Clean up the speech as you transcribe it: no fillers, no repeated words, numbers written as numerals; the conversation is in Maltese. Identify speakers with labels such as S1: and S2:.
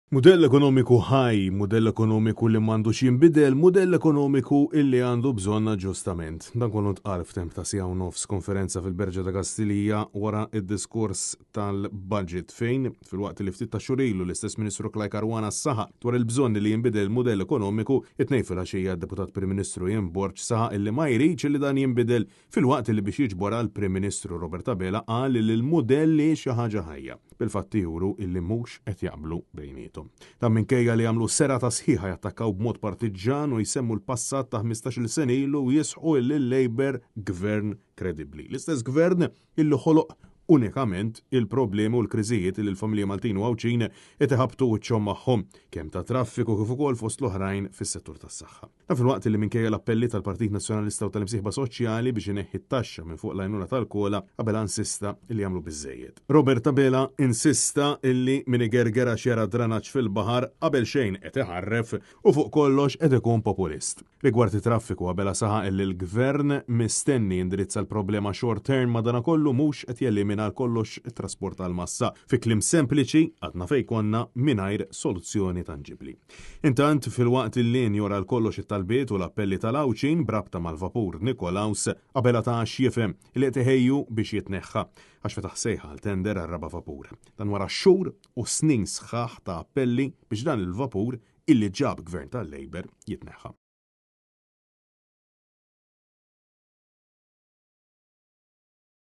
S1: Mudell ekonomiku ħaj, mudell ekonomiku li m'għandux jinbidel, mudell ekonomiku illi għandu bżonn aġġustament. Dan kollu ntqal f'temp ta' siegħa u nofs konferenza fil-Berġa ta' Kastilja wara d-diskors tal-budget fejn, filwaqt li ftit tax-xhur ilu l-istess Ministru Clyde Caruana saħaq dwar il-bżonn li jinbidel il-mudell ekonomiku, it-Tnejn filgħaxija d-Deputat Prim Ministru Ian Borg saħaq illi ma jridx illi dan jinbidel Filwaqt li biex jiġborha l-Prim Ministru Robert Abela qal li l-mudell hi xi ħaġa ħajja, bil-fatti juru illi mhux qed jaqblu bejniethom. Dan minkejja li għamlu serata sħiħa jattakkaw b'mod partiġġan u jsemmu l-passat ta' 15-il sena ilu u jisħqu illi l-Labour gvern kredibbli. L-istess gvern illi ħoloq unikament il-problemi u l-kriżijiet li l-familji Maltin u Għawdxin qed iħabbtu wiċċhom magħhom, kemm ta' traffiku kif ukoll fost l-oħrajn fis-settur tas-saħħa. Dan filwaqt li minkejja l-appelli tal-Partit Nazzjonalista u tal-imsieħba soċjali biex ineħħi t-taxxa minn fuq l-għajnuna tal-COLA, Abela insista li għamlu biżżejjed. Robert Abela insista illi min igerger għax jara dranaġġ fil-baħar qabel xejn qed iħarref u fuq kollox qed ikun populist. Rigward it-traffiku, Abela saħaq illi l-Gvern mistenni jindirizza l-problema short term madanakollu mhux qed jelimina għal kollox it-trasport tal-massa. Fi kliem sempliċi, għadna fejn konna mingħajr soluzzjoni tanġibbli. Intant, filwaqt li injora għal kollox it-talbiet u l-appelli tal-Għawdxin b'rabta mal-vapur Nikolaus, Abela ta x'jifhem li qed iħejju biex jitneħħa, għax fetaħ sejħa għal tender għar-raba' vapur. Dan wara xhur u snin sħaħ ta' appelli biex dan il-vapur, illi ġab Gvern tal-Labour, jitneħħa.